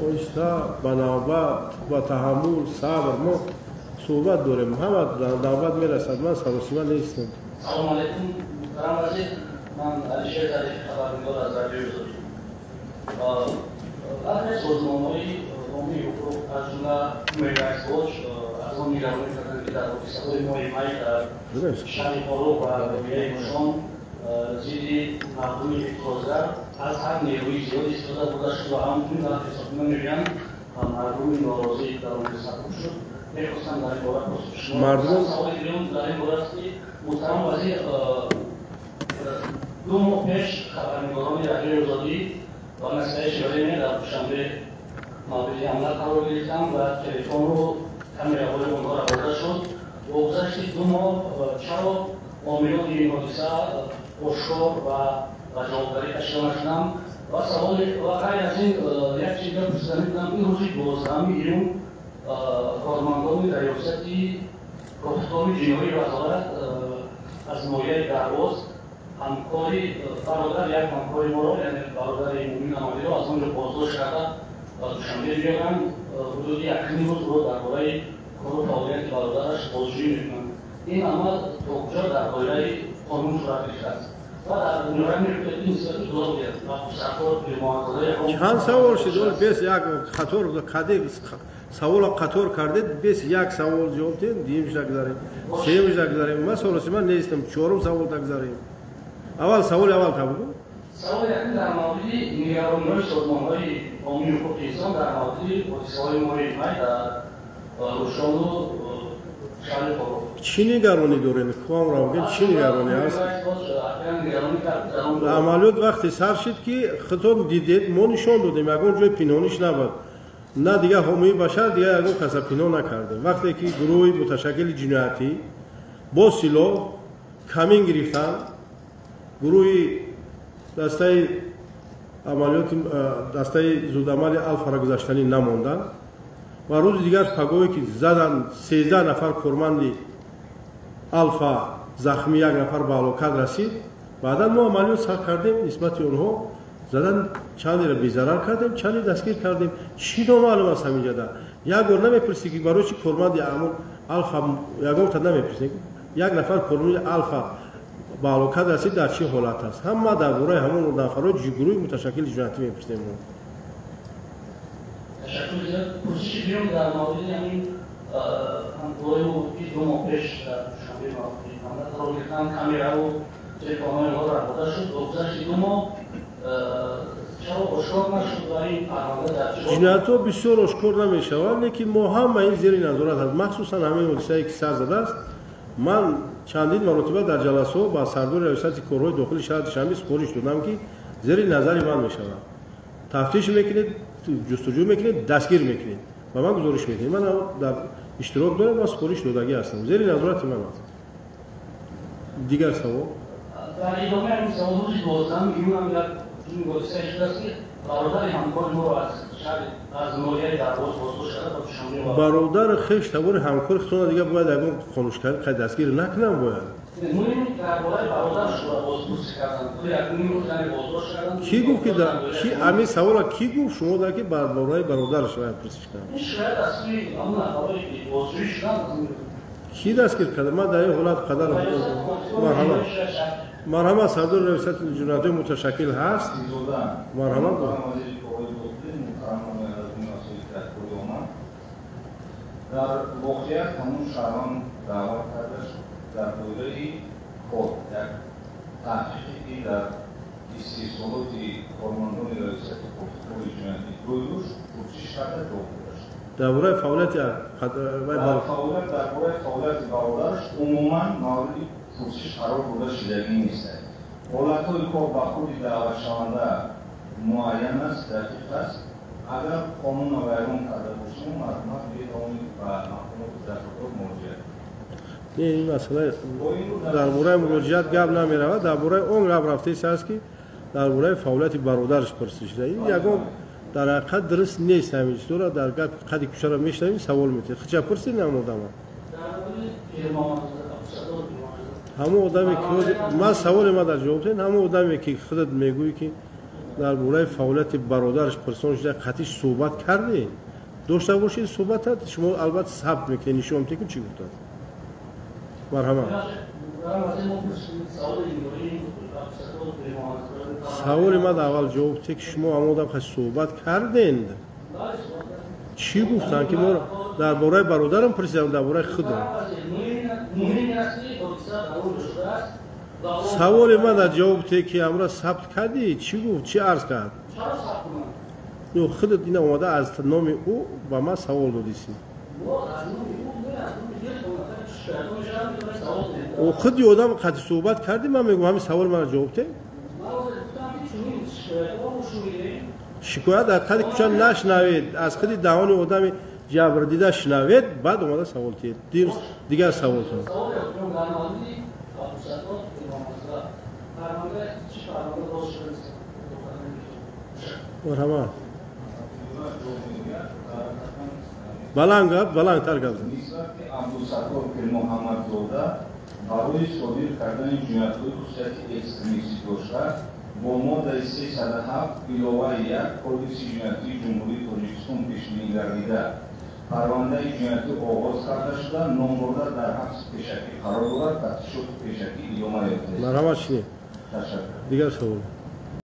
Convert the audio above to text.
Оҳиста, ба навбат, ба таҳаммул, сабр мо суҳбат дорем. Ҳама навбат мерасад. Ман саросима нестам. Салом алейкум, муҳтарам вазир. Ман Алишер Зариф, хабарнигор аз Радиои Озодӣ. Баъзе созмонҳои ҳомии ҳуқуқ, аз ҷумла Human Rights Watch, аз он нигаронӣ карданд, ки дар ҳодисаҳои моҳи май дар шаҳри Хоруғ ва ноҳияи Рӯшон зидди мардуми эътирозгар аз ҳад нерӯи зиёд истифода бурда шуд ва ҳамчунин вақте сокинон мегӯянд, мардуми норозӣ дар он ҷо саркӯб шуд. Мехостам дар ин бора посухи шумо. Саволи дуюм дар ин бора аст, ки, муҳтарам вазир, 2 моҳ пеш хабарнигорони Радиои Озодӣ ва «Настоящее время» дар Душанбе мавриди ҳамла қарор гирифтанд ва телефону камераҳои онҳо рабода шуд. Бо гузашти 2 моҳ чаро омилони ин ҳодиса ошкор ва ба ҷавобгарӣ кашида нашуданд? Ва саволи ва ғайр аз ин як чиз дигар пурсида мекунам: ин рӯзи 12 июн кормандони Раёсати кофтукови ҷиноии вазорат аз ноҳияи Дарвоз ҳамкори бародар як ҳамкори моро, яъне бародари Мумин Амалиро, аз он ҷо боздошт карда ба Душанбе биёранд. Ҳудуди якним рӯз ӯро дар бораи кору фаъолияти бародараш бозҷӯӣ мекунанд. Ин амал то куҷо дар доираи қонун сурат гирифтааст? Ва дар ниҳоят мегӯяд, ки нисбати блогер Сартор Пирмуҳаммадзода Чанд савол шуд? Бес як қатор каде савола қатор кардед. Бес як савол ҷавоб диҳем, дуюмша гузарем, сеюмша гузарем. Ман саросима нестам. Чорум савол гузарем. Аввал саволи аввал та бугӯ. Саволи якум дар мавриди нигарониҳои созмонҳои ҳомии ҳуқуқи инсон дар мавриди ҳодисаҳои моҳи май дар Рӯшону шаҳри Хоруғ. Чӣ нигаронӣ дорем? Куамро бигӯем, чӣ нигаронӣ аст? Амалиёт вақте сар шид, ки худтон дидед, мо нишон додем, ягон ҷои пинҳониш набуд. На дигар ҳомии башар, дигар ягон каса пинҳон накардем. Вақте ки гурӯҳи муташаккили ҷиноятӣ бо силоҳ камин гирифтанд, гурӯҳи дастаи амалиёти дастаи зудамали Алфара гузаштанӣ намонданд ва рӯзи дигар пагоҳе ки заданд, 13 нафар корманди Алфа захмӣ, як нафар ба ҳалокат расид. Баъдан мо амалиёт сар кардем, нисбати онҳо задан, чандеро безарар кардем, чанде дастгир кардем. Чӣ номаълум аст ҳаминҷода? Як бор намепурсӣ, ки барои чӣ корманди амон Алфа, ягонта намепурсӣ, як нафар корманди Алфа ба ҳалокат расид, дар чӣ ҳолат аст? Ҳама дар бораи ҳамон нафарҳои гурӯҳи муташаккили ҷиноятӣ мепурсем. Ташаккур зиёд. Пурсиши дуюм дар мавриди ҳамин ҳамкорои мо буд, ки 2 моҳ пеш дар Душанбе мавриди ҳамла қарор гирифтанд, камераву телефонҳои онҳо рабода шуд. Бо гузашти 2 моҳ чаро ошкор нашуд ва ин парванда дар чӣ? Ҷиноятҳо бисёр ошкор намешаванд, лекин мо ҳама ин зери назорат аст. Махсусан ҳамин ҳодисае, ки сар задааст, ман чандин маротиба дар ҷаласаҳо ба сардори Раёсати корҳои дохили шаҳри Душанбе супориш додам, ки зери назари ман мешавад, тафтиш мекунед, ҷустуҷӯ мекунед, дастгир мекунед, ба ман гузориш мекунед. Ман дар иштирок дорам ва супориш додагӣ ҳастам, зери назорати ман аст. Дигар савол? Дар идомаи ҳамин савол, рӯзи 12 июн ҳам як чунин ҳодисае шудааст, ки бародари ҳамкори моро аз шаҳри, аз ноҳияи Дарвоз боздошт карда ба Душанбе овард. Бародари хеш табори ҳамкори худтона дигар бояд ягон қонуншиканӣ қайд дастгир накунам бояд. Муҳим, дар бораи бародарашро бозпурсӣ карданд. Якним рӯз, яъне, боздошт карданд. Кӣ гуфт, ки ки ҳамин савола кӣ гуфт шумо да, ки бар бораи бародараш бояд пурсиш кардам? Ин шикоят аз сӯи ҳамон нафарое, ки бозҷӯӣ шуданд. Кӣ дастгир карда? Ман дар ин ҳолат қадар. Марҳамат, марҳамат, сардори Раёсати ҷиноятҳои муташаккил ҳаст, марҳамат. Дар воқеият ҳамун шаҳрванд даъват карда шуд дар доираи кор, як таҳқиқе, ки дар истеҳсолоти кормандони Раёсати кофтукови ҷиноятӣ рӯй дошт, пурсиш карда ҷавоб дода шуд. Дар бораи фаъолияти Дар бораи фаъолияти бародараш умуман мавриди пурсиш қарор дода шудагӣ нест. Ҳолатҳои кор ба худи даъватшаванда муайян аст, дақиқ аст. Агар қонунро вайрон карда бошем, марҳамат, метавонед ба мақомоти дахлдор муроҷиат. Не, ин масъала дар бораи муроҷиат гап намеравад. Дар бораи он гап рафтест аст, ки дар бораи фаъолияти бародараш пурсиш шуда. Ин ягон дар ҳақиқат дуруст нест. Ҳамин чизро дар гап қади кӯчаро мешунавем, савол метиҳед. Хича пурсид ҳамон одама, ҳамон одаме ки ман саволи ма дар ҷавоб диҳед, ҳамон одаме, ки худат мегӯӣ, ки Дар бораи фаъолияти бародараш пурсон шуда, қатъиш суҳбат кардед? Дошта бошед суҳбатат, шумо албатта сабт мекунед, нишон медиҳед, ки чӣ гуфтааст. Марҳамат. Саволи ман аввал ҷавоб те, ки шумо ҳамон одам хати суҳбат кардед, чӣ гуфтанд? Ки мо дар бораи бародарам пурсидам, дар бораи худам. Саволи ман дар ҷавоб те, ки ҳамра сабт кардӣ, чӣ гуфт, чӣ арз кард? Худат ина омада аз номи ӯ ба ман савол додисӣ. Худи одам қати суҳбат кардӣ, ман мегӯям, ҳамин саволи маро ҷавоб те. Шикоят аз қади кӯча нашнавед, аз худи даҳони одами ҷабрдида шунавед, баъд омада савол тиҳед. Дигар савол кунед. Марҳамат. Баланд гап, баландтар гап зан. Нисбати Абдусаттор Пирмуҳаммадзода барои содир кардани ҷиноятҳои хусусияти экстремистӣ дошта бо моддаи 307 иловаи 1 Кодекси ҷиноятии Ҷумҳурии Тоҷикистон пешбинӣ гардида парвандаи ҷиноятӣ оғоз карда шуда, номбурда дар ҳабси пешакӣ қарор дорад, тафтишоти пешакӣ идома ёфтааст. Марҳамат, шинед. Ташаккур. Дигар савол.